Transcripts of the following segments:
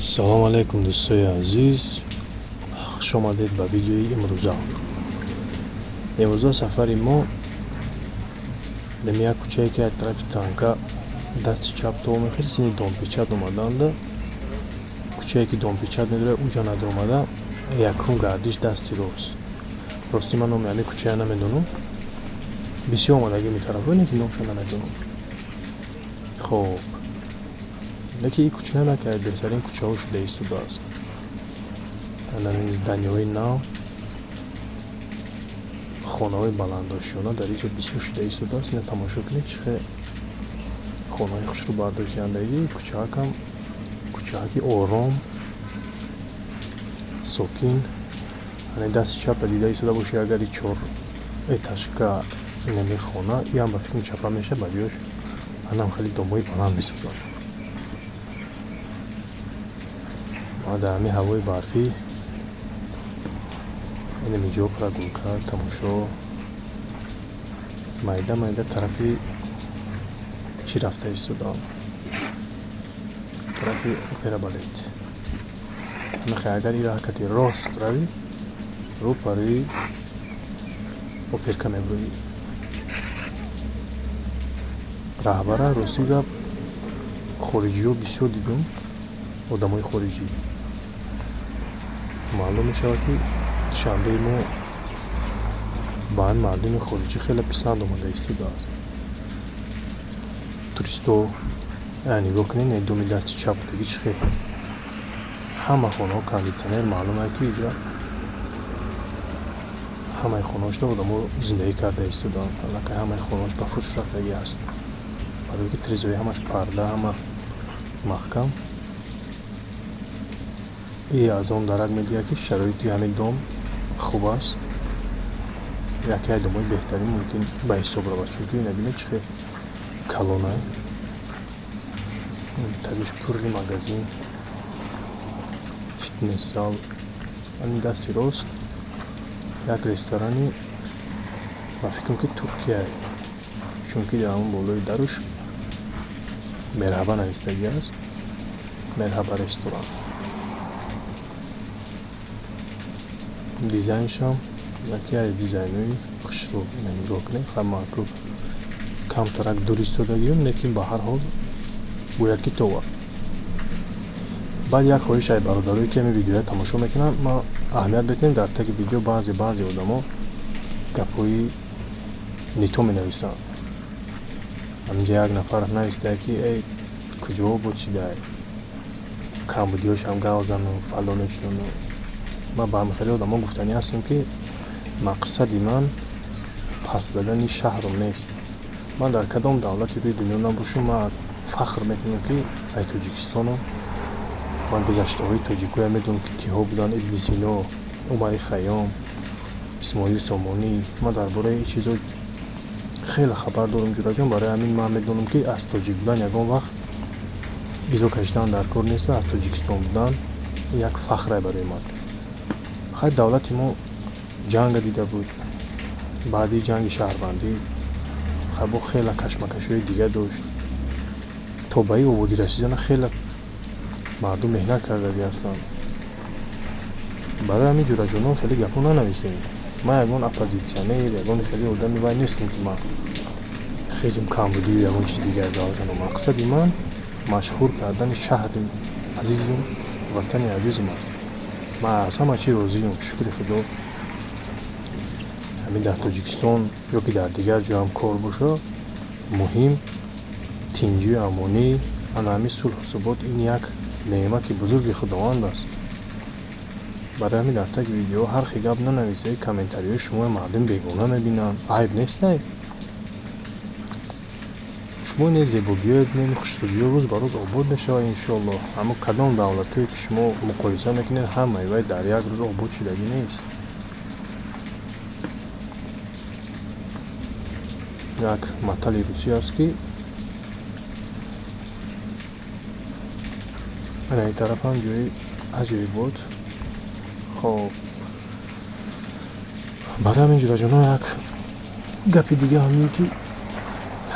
Салом алейкум, дӯстои азиз, хуш омадед ба видеои имрӯза. Имрӯза сафари мо дами як кӯчае, ки як тарафи танка дасти чап то мехӯрд, сини Домпечат омаданда, кӯчае ки Домпечат медорад, уҷа надомада, якум гардиш дасти рост. Ростӣ, ман номи ҳамин кӯчая намедонам, бисёр омадагӣ метарафҳо, не ки номшо намедонам. Хоб, лекин ин кӯчаам яке аз беҳтарин кӯчаҳо шуда истодааст. Ҳамин зданиҳои нав, хонаҳои баландошёна дар ин ҷо бисёр шуда истодааст. Ина тамошо кунед, чӣ хел хонаҳои хушрӯ бардоштаандагӣ. Кӯчаакам кӯчааки ором, сокин. Ҳамин дасти чапа дида истода бошед, агар и чор этажка инами хона, иам ба фикри чапа мешавад, ба ҷояш анам хеле домҳои баланд месозанд. Ма дар ҳамин ҳавои барфӣ инами ҷо прогулка, тамошо, майда майда тарафи чӣ рафта истодам, тарафи Опера Балет. Мехоҳӣ, агар ира ҳаракати рост равӣ, рӯ парӯи оперка мебурӣ. Раҳбара, рости гап, хориҷиҳо бисёр дидум, одамои хориҷӣ. Маълум мешавад, ки Душанбеи мо ба ҳамин мардуми хориҷӣ хеле писанд омада истодааст. Туристҳо, нигоҳ кунед, доми дасти чап будаги, чӣ хел ҳама хонаҳо кондитсионер. Маълум ки иҷа ҳамаи хонаҳошда одамо зиндагӣ карда истодаанд. Аллакай ҳамаи хонаҳош ба фурӯш рафтагӣ аст, барое ки тирезаҳои ҳамаш парда, ҳама маҳкам. И аз он дарак медиҳад, ки шароити ҳамин дом хуб аст, яке аз домҳои беҳтарин мумкин ба ҳисоб равад, чунки ина бинед, чӣ хел калона, тагиш пурри магазин, фитнес-зал. Ҳамин дасти рост як ресторани, ба фикрам, ки Туркия, чунки дар ҳамон болои даруш «Мерҳаба» навистагӣ аст, «Мерҳаба» ресторан. Дизайншам яке аз дизайнҳои хушрӯ. Ина нигоҳ кунед. Ха, камтарак дур истодагиам, лекин ба ҳар ҳол бояд ки товар. Баъд як хоҳиш ай бародарое, ки ҳамин видеоя тамошо мекунанд: ма аҳамият медиҳем, дар таги видео баъзе одамо гапҳои нито менависанд. Ҳаминҷа як нафар навистая, ки эй, куҷоҳо буд, чидай, камбудиҳошам гав зану, фалону чунону. Ман ба ҳамин хеле одамо гуфтанӣ ҳастем, ки мақсади ман паст задани шаҳрам нест. Ман дар кадом давлати рӯи дунё набошам, ман фахр мекунам, ки ай Тоҷикистонам. Ман гузаштаҳои тоҷикоя медонам, ки киҳо буданд: Ибни Сино, Умари Хайём, Исмоили Сомонӣ. Ман дар бораи ин чизҳо хеле хабар дорам, ҷураҷон. Барои ҳамин ман медонам, ки аз тоҷик будан ягон вақт изо кашидан дар кор нест. Аз Тоҷикистон будан як фахре барои ман. Хай, давлати мо ҷанга дида буд, баъди ҷанги шаҳрвандӣ хай бо хеле кашмакашҳои дигар дошт. То ба ин ободӣ расидана хеле мардум меҳнат кардагӣ ҳастанд. Барои ҳамин, ҷураҷонон, хеле гапҳо нанависем. Ман ягон оппозитсионер, ягон хеле одами вай нестам, ки ман хезум, камбудию ягон чизи дигар гап занам. Мақсади ман машҳур кардани шаҳри азизум, ватани азизум аст. Ман аз ҳама чиз розиам, шукри Худо. Ҳамин дар Тоҷикистон ё ки дар дигар ҷоам кор боша, муҳим тинҷию амонӣ, ана ҳамин сулҳу субот, ин як неъмати бузурги Худованд аст. Барои ҳамин дар таги видеоҳо ҳар хел гап нанависед. Комментариҳои шуморо мардум бегона мебинанд, айб нестай. Шумо ине зебогиҳое бинед, хушрӯгиҳо рӯз ба рӯз обод мешавад, иншоаллоҳ. Аммо кадом давлатҳое, ки шумо муқоиса мекунед, ҳамаи вай дар як рӯз обод шудагӣ нест. Як матали русӣ аст, ки ана ин тарафам ҷои аҷоибот. Хоб, барои ҳамин, ҷураҷонон, як гапи дига ҳамин, ки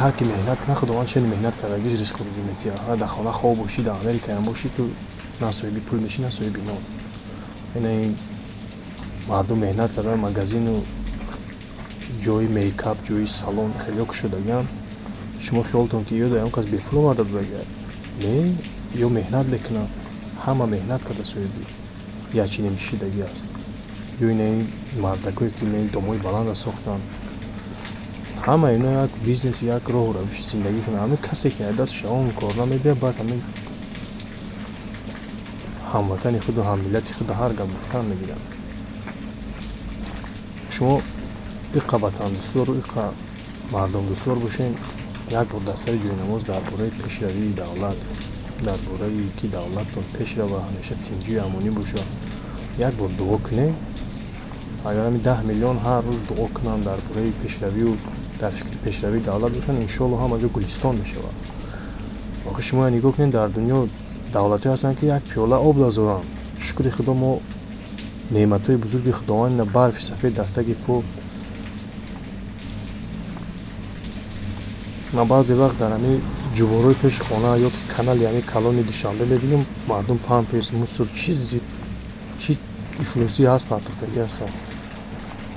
ҳар ки меҳнат кунад, Худованд чени меҳнат кардагиш ризқу рӯзӣ медиҳад. Дар хона хоб бошӣ, дар Америкаям бошӣ, ту На соҳиби пул мешӣ, на соҳиби нон. Ина ин мардум меҳнат кардан, магазину ҷои мейкап, ҷои салон хелео кушодагиам. Шумо хиёлтон ки ё даён кас бепул омада будагия? Не, ё меҳнат мекунанд. Ҳама меҳнат карда соҳиби як чиним шидагӣ аст. Ё ина ин мардакое ки ин домои баланда сохтанд, ҳама ино як бизнес, як роҳу равиши зиндагишон. Ҳамин касе ки аз дасташ он кор намебиёд, баъд ҳамин ҳамватани худу ҳаммиллати худо ҳар гап гуфтан мегиранд. Шумо иқа ватандӯстдору иқа мардумдӯстдор бошен, як бор дар сари ҷойнамоз дар бораи пешравии давлат, дар бораи ки давлаттон пеш рава, ҳамеша тинҷию амонӣ боша, як бор дуо кунед. Агар ҳамин 10 миллион ҳар рӯз дуо кунанд дар бораи пешравию дар фикри пешравии давлат бошанд, иншоалло ҳама ҷо гулистон мешавад. Охир шумо нигоҳ кунед, дар дунё давлатҳое ҳастанд, ки як пиёла об дазоранд. Шукри Худо, мо неъматҳои бузурги Худованд, ина барфи сафед дар таги по. Ман баъзе вақт дар ҳамин ҷуворҳои пеши хона ё ки канали ҳамин калони Душанбе мебинам, мардум памперс, мусор, чизи чи ифлосӣ ҳаст, партохтагӣ ҳастанд.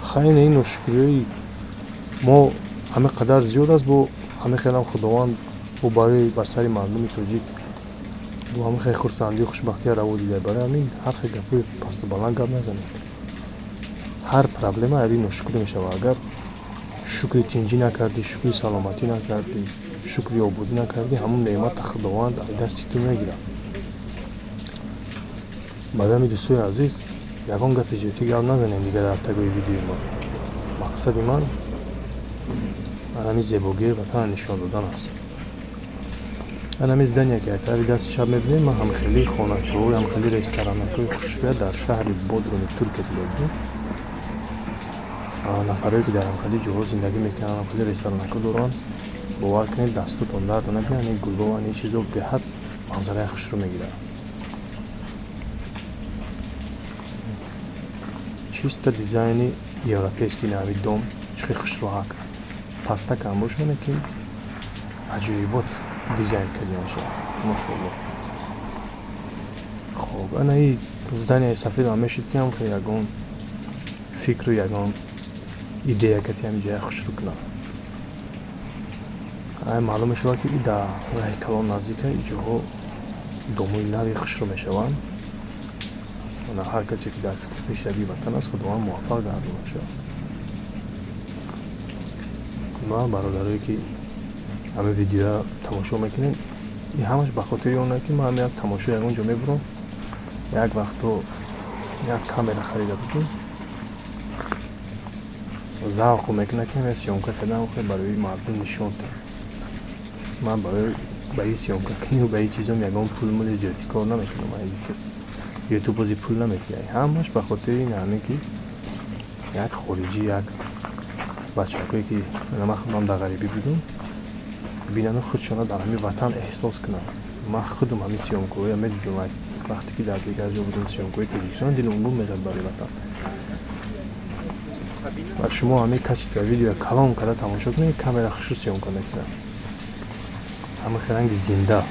Хайр, ин ношукриҳои мо ҳамин қадар зиёд аст, бо ҳамин хелам Худованд бо барои ба сари мардуми тоҷик бо ҳамин хел хурсандию хушбахтия раво дида. Барои ҳамин ҳар хел гапҳои пасту баланд гап назанед. Ҳар проблема ари ношукрӣ мешавад. Агар шукри тинҷӣ накардӣ, шукри саломатӣ накардӣ, шукри ободӣ накардӣ, ҳамун неъмата Худованд аз дасти ту мегирад. Барои ҳамин, дӯстои азиз, ягон гапи зиёдтӣ гап назанем дигар дар тагои видеои мо. Мақсади ман ҳамин зебогии ватана нишон додан аст. Ҳамин здание, ки аз тарафи дасти чап мебинем, ман ҳамхелии хоначаҳои, ҳамхелии ресторанакҳои хушрӯя дар шаҳри Бодруми Туркия дида будем. Нафарое ки дар ҳамхели ҷоҳо зиндагӣ мекунанд, ҳамхели ресторанакҳо доранд, бовар кунед, дастотон дард набинад, ин гулҳо, ин чизо беҳад манзараи хушрӯ мегирад. Чисто дизайни европейский нави дом чӣ хел хушрӯҳак, пастакам бошад, лекин аҷоибот дизайн кардиаша, машоалло. Хоб, ана и здания и сафедам мешид, ки ҳам хел ягон фикру ягон идея кати ҳамин ҷоя хушрӯ кунад. Ай маълум мешавад, ки и дар раҳи калон наздика, и ҷоҳо домои нави хушрӯ мешаванд. Ана ҳар касе ки дар фикри пешравии ватан аст, Худованд муваффақ гардонад. Ман бародарое ки ҳамин видеоя тамошо мекунем, ин ҳамаш ба хотири он ки ман як тамошо ягон ҷо мебурам. Як вақто як камера харида будем, завқу мекунад, ки ҳамин съёмка кардам, барои мардум нишон дам. Ман барои ба ин съёмка кунию ба ин чизом ягон пулмули зиёдӣ кор намекунам. Ютуб бози пул намекунад, ҳамаш ба хотири ин ҳамин ки як хориҷӣ, як бачакое ки ман худам дар ғарибӣ будум, бинанду худшона дар ҳамин ватан эҳсос кунанд. Ман худам ҳамин съёмка ҳоя медидам, вақте ки дар дигар ҷо будум, съёмка ҳои Тоҷикистон, дилам гум мезад барои ватан. Ва шумо ҳамин качество видео калон карда тамошо кунед, камера хушрӯ съёмка мекунад, ҳамин хел ранги зинда.